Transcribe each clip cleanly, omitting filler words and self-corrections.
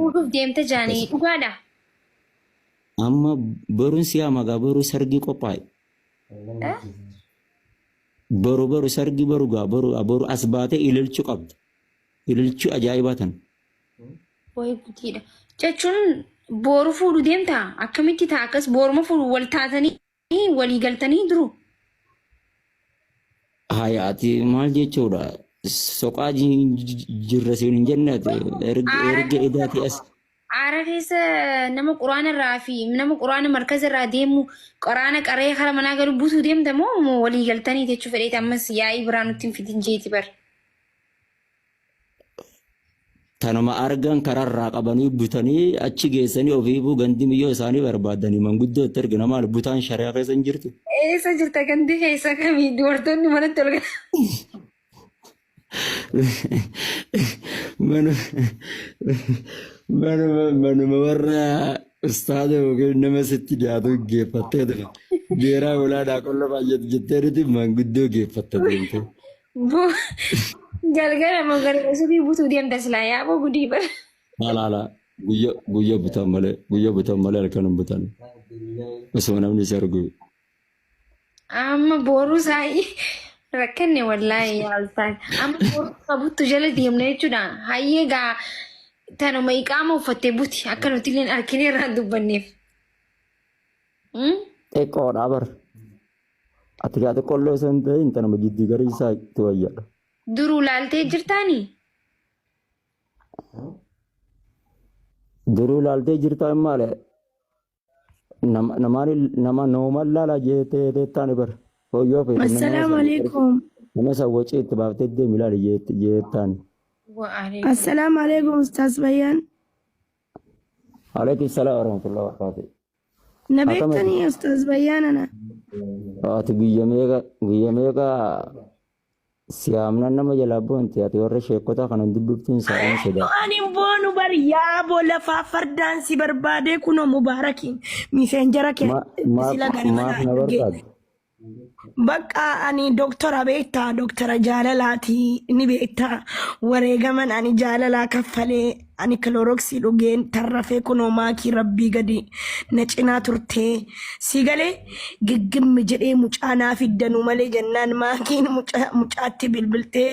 Fuudhuuf deemta jaanii Akkas. dhugaadha. Amma boruun si yaama gaa boru sargii qophaa'e. Eh? Boru boru sargii boru gaa boru boru as baatee ililchuu qabda. Ililchuu ajaa'ibaa tan. Wayi gutiidha. Jechuun boru fuudhu deemta akkamitti ta'a akkas boruma fuudhu wal taatanii walii galtanii duru. Haya ati maal jechuudha? Soqaa jirra siin hin jenne ati erga Aara erga edaati as aara keessa nama quraana irraa fi nama quraana markaza irraa deemu quraana qaree kara manaa galu butuu deemta moo moo walii galtanii jechuu fedheeti ammas yaa'ii biraa nutti hin fidin jeeti bar. Tanuma argan kararraa qabanii butanii achi geessanii ofiifuu gandi miyyoo isaanii barbaadanii manguddoo itti ergina maal butaan shari'aa keessa hin jirtu. Eessa jirta gandi keessa kamii dubartoonni manatti ol galan. Manuma manuma warra ustaada yookiin nama sitti dhiyaatu geeffattee ture. Beeraa olaanaa qolla baay'atu jettee nuti manguddoo geeffatta deemtee. Galgala moo galgala subii butuu deemta silaa yaaboo gudii bara. Haala haala guyya guyya butan malee guyya butan malee halkan hin butan. Osoo namni si argu. Amma boruu saayii rakkanne wallaahi yaa ustaaz. Amma boruu qabuttu jala deemna jechuudha. Hayyee gaa tanuma iqaama uffattee buti akka nuti illee argine irraa dubbanneef. Xiqqoodha bar. Ati gaa xiqqoollee osoo hin ta'in tanuma jidduu garii isaa itti wayyaadha. Duruu laaltee jirtaanii? Duruu laaltee jirtaa maale nama namaan nama nooman laala jettee teettaan bar. Hoyyoo feete nama Assalaamu san alaikum. nama san wacii itti baaftee deemi laali jettaan. Wa'alaikum. Assalaamu alaikum Ustaaz Bayyaan. Alaikum salaam warahmatullahi wabarakatuh. Na Akkam beektanii Ustaaz Bayyaan ana. Ati guyya meeqa guyya meeqa siyaamnan nama jalaa boonti ati warra sheekota kana hin dubbiftuun sa'aan sodaa. Ani hin boonu bar yaaboo lafaa fardaan si barbaadee kunoo mubaarakiin miseenjara kee Maaf sila ganama maaf naa na ergee. barbaadde? Bakka ani doktora beektaa doktora jaalalaati ni beektaa wareegaman ani jaalalaa kaffalee ani kilooroksii dhugeen tarrafee kunoo maakii rabbii gadi na cinaa turtee si galee giggimmi jedhee mucaa naa fiddanuu malee jennaan maakiin mucaatti bilbiltee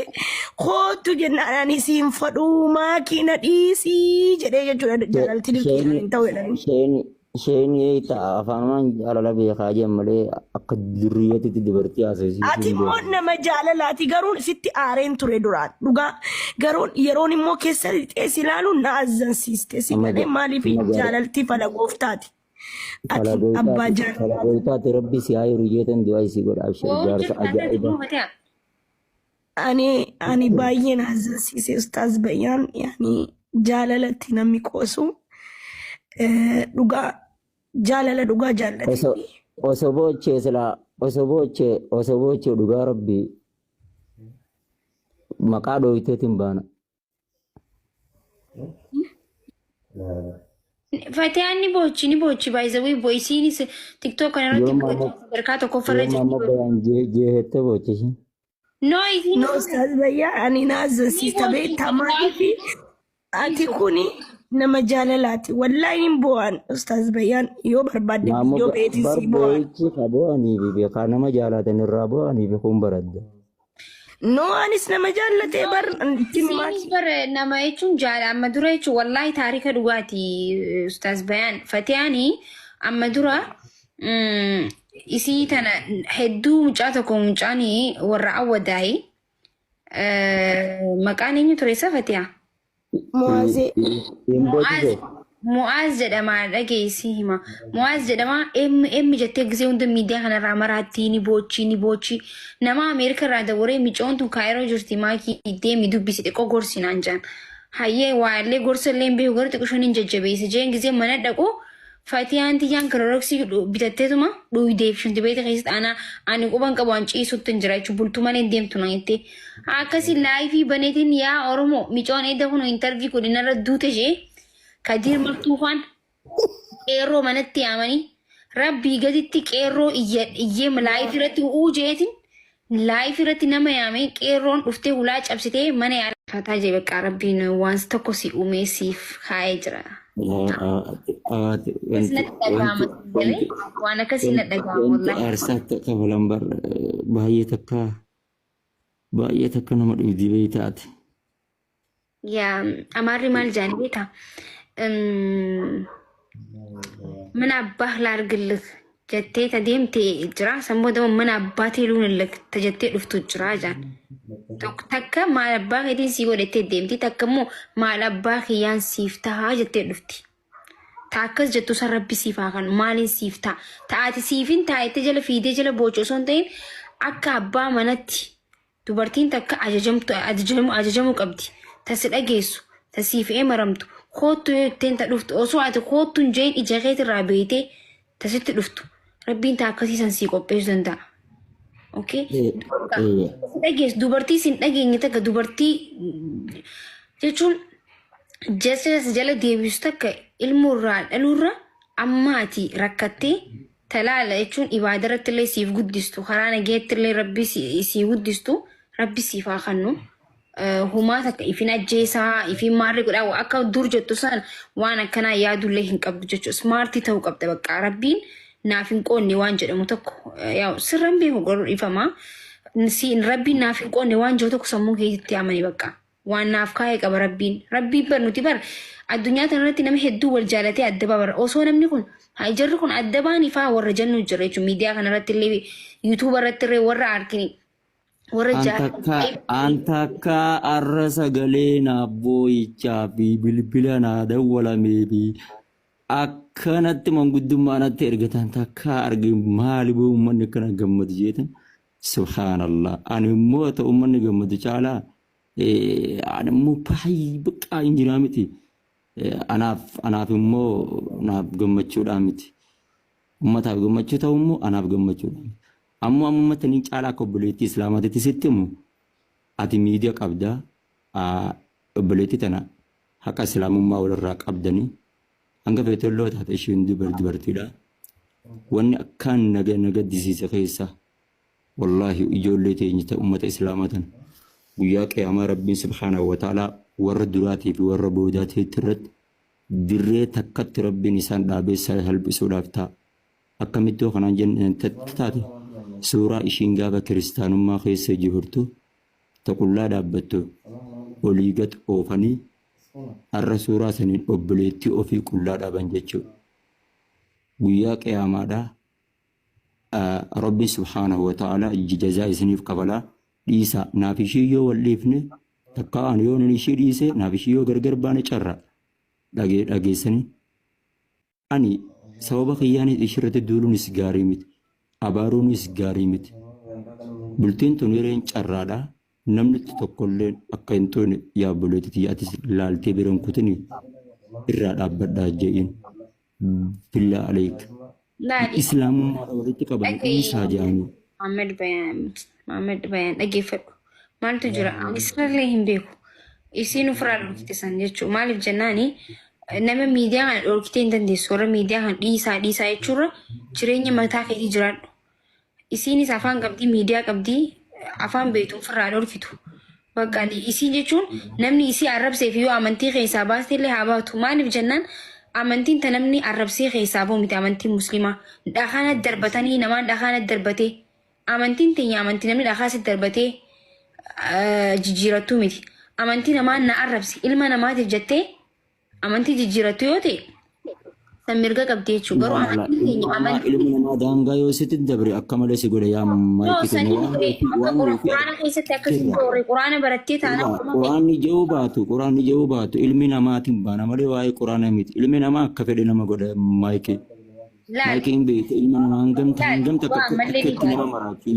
kootu jennaan ani siin fadhuu maakii na dhiisii jedhee jechuudha jaalalti dirqiidhaan hin ta'u jedhanii. Isheen Isheen eeyta afaanumaan jaalala beekaa jeen malee akka durriyyatitti dubartii haasofsiisuu Ati hin immoo beeku. nama jaalalaati garuu sitti aareen ture duraan dhugaa garuu yeroon immoo keessa lixee si ilaalu na azzansiiste si Amma malee maaliif amma gara jaalalti fala gooftaati fala ati abbaa goytaati fala jaalalaati. goytaati rabbi si haa hiru jeetan du'aa isii godha abshir Boru jaarsa jirta akka ajaa'iba. jiru fataa. Ani ani baay'ee na azzansiise ustaaz Bayyaan yaani jaalalatti namni qoosu dhugaa jaalala dhugaa Osoo jaallatee. osoo boochee silaa osoo boochee osoo boochee dhugaa rabbi maqaa dhooyteetiin baana. Fatiyaan ni boochi ni boochi by the way boisiinis tiktok kana irratti Yoo boochi maamma sadarkaa tokkoffarra yoo jirti. maamma bayaan jeehettee boochisi. No isiin No ustaaz Bayyaa ani na ni azzansiista boochi beektaa maaliif ati wallaahi. kuni nama jaalalaati wallaahi hin boo'an ustaaz Bayyaan yoo barbaadde Maamma viidiyoo beetii bar sii boo'an. boo'ichi ka boo'anii fi beekaa nama jaalatan irraa boo'anii fi kun baradda. No anis nama jaallatee bar itti Isiinis himaati. bar nama jechuun jaala amma dura jechuun wallaahi taarika dhugaati ustaaz Bayaan Fatiyaani amma dura isii tana hedduu mucaa tokko mucaan warra awwadaayi maqaan eenyu ture isa Fatiyaa? Mu'aazee. Hin Mu'aaz boochise. Mu'aaz jedhama dhageessi hima. Mu'aaz jedhama M M jettee gisee hunda miidiyaa kanarraa maraatti ni boochi ni boochi. Nama Ameerika irraa dabaree micoon tun kaayiroo jirti maakii deemi dubbisi xiqqoo gorsi naan jaan. Hayyee waa illee gorsa illee hin beeku garuu xiqqoo isheen hin jajjabeesse jeen gisee mana dhaqu Fatiyaan tiyyaan kiloroksii bitatteetuma dhuuydeef shintibeeti keessatti ana ani quban qabu an ciisutti hin jira jechuun bultuu malee hin deemtu naan jettee. Akkasi laayifii baneetiin yaa Oromoo micoon edda kun intarvii kun narra duute ishee Kadiir Martuufaan qeerroo manatti yaamanii rabbii gaditti qeerroo iyyee laayifii irratti u'uu jeetiin laayifii irratti nama yaamee qeerroon dhuftee hulaa cabsitee mana yaala. Fataa jee bakka Rabbiin waan tokko si uumee siif kaa'ee jira. Akkas Wanti natti dhaga'ama wanti galee wanti waan akkasii na dhaga'ama wanti wallaahi. aarsaa kafalan bar baay'ee takka baay'ee takka nama dhibdi beeytaate. Yaa Amaarri maal jaanii beektaa? Mana abbaa laargillik jettee ta deemte jira. San booda immoo mana abbaa teeluunillik ta jettee dhuftu jira jaan. Takka maal abbaa keetiin sii godhettee deemti. Takka immoo maal abbaa kiyyaan siif tahaa jettee dhufti. Ta akkas jettu san Rabbi siif haa kennu. Maaliin siif ta'a? Ta ati siifin taa'ittee jala fiidee jala boocu osoo hin ta'in akka abbaa manatti dubartiin takka ajajamtu ajajamu ajajamuu qabdi. Ta si dhageessu, ta siif eemaramtu, koottu yoo jetteen ta dhuftu osoo ati koottu hin jeen ija keetirraa beeytee ta sitti dhuftu. Rabbiin ta akkasii san sii qopheessuu danda'a. Okay? Si dhageessu dubartii si hin dhageenye takka dubartii jechuun jecha si jala deebisu takka ilmoo irraa dhaluurra amma ati rakkattee talaala jechuun ibaada irratti illee siif guddistu karaa nageetti illee Rabbi sii guddistu Rabbi siif haa kennu. Humaa takka ifin ajjeesaa ifin maarree godhaa akka dur jettu san waan akkanaa yaadullee hin qabdu jechuudha. Smartii ta'uu qabda bakka Rabbiin naaf hin qoonne waan jedhamu tokko yaa sirran beeku garuu dhiifama. Rabbiin naaf hin qoonne waan jiru tokko sammuu keetitti amani bakka. Waan naaf kaa'ee qaba Rabbiin. Rabbiin bar nuti bar addunyaa tana irratti nama hedduu wal jaalatee adda ba'a. Osoo namni kun haa jarri kun adda ba'anii faa warra jennu jira jechuudha. Miidiyaa kana irratti illee yuutuuba irratti illee warra argini warra jaalatan. An takka arra sagalee naaf boo'ichaa fi bilbila naa dawwalamee fi akkanatti manguddummaa natti ergatan takka arge. Maali boo uummanni akkana gammadu jeetan? Subhaanallah, ani immoo ta'u uummanni gammadu caalaa ani immoo baay'ee baqqaa hin jiraa miti. Anaaf immoo naaf gammachuudhaa miti. Uummataaf gammachuu ta'u immoo anaaf gammachuudha miti. Ammoo amma tanii caalaa akka obboleettii islaamaatitti sitti himu, ati miidiyaa qabdaa, obboleettii tana haqa islaamummaa walirraa qabdanii hanga feetelloo taate ishiin dubartiidha. Wanni akkaan na gaddisiise keessa, wallaahi, ijoollee teenya ta ummata islaamaa tana guyyaa qiyaamaa Rabbiin subhaanahu wa ta'aalaa warra duraatii fi warra boodaatii irratti dirree takkatti Rabbiin isaan dhaabee salphisuudhaaf ta'a. Akkamitti kanaan jenne taate, suuraa ishiin gaafa kiristaanummaa keessa jirtu ta qullaa dhaabbattu olii gad oofanii har'a suuraa saniin obboleettii ofii qullaa dhaaban jechuudha. Guyyaa qiyaamaadhaa Rabbi subhaanahu wa ta'ala jazaa isiniif kafalaa. Dhiisa, naaf ishii yoo wal dhiifne takka ani yoo nan ishii dhiise, naaf ishii yoo gargar baane, carra dhageessanii ani sababa kiyyaanis ishirratti duuluunis gaarii miti, abaaruunis gaarii miti. Bultiin tun hireen carraadha. Namni tokkolleen akka hin toone, yaa obboleettii tiyya, atis laaltee biran kutini irraa dhaabbadhaa je'iin, billaa aleek. Laali. Islaamummaadha walitti qaban Dhaga'i. dhiisaa jedhanii. Muhammad Bayaan Muhammad Bayaan, dhaggeeffadhu. Maaltu jira? Ani sirallee hin beeku. Isiin ofirraa dhorkite san jechuudha. Maaliif jennaani, nama miidiyaa kana dhorkitee hin dandeessu. Warra miidiyaa kana dhiisaa dhiisaa jechuurra jireenya mataa keetii jiraadhu. Isiinis afaan qabdii, miidiyaa qabdii, afaan beektu ofirraa dhorkitu. Bakka isiin jechuun namni isii arrabseef yoo amantii keessaa baaste illee haa baatu. Maaliif jennaan, amantiin ta namni arrabsee keessaa bahu miti amantiin musliimaa. Dhakaan darbatanii namaan dhakaan darbatee amantiin teenya amantii namni dhakaa si darbatee jijjiirattuu miti. Amantii namaan na arrabse ilma namaatiif jettee amantii jijjiirattu yoo ta'e san mirga qabdi jechuudha. Garuu amantiin Ilmi keenya namaa amantii ilmi namaa daangaa yoo sitti dabre akka malee si godha yaa Yoo maayikii keenya sanii waan ture ofii akka waan ofii quraana keessatti akkasii argiteerra. ture quraana barattee taanaan Egaa quraanni ja'uu baatu ilmi namaatiin baana malee waa'ee quraana miti. Ilmi namaa akka fedhe nama godha, maayikii. Laal. Maayikiin beekte ilma namaa hangamta Laal hangamta waa akka ammallee akka ni itti nama gaara. maraachuu.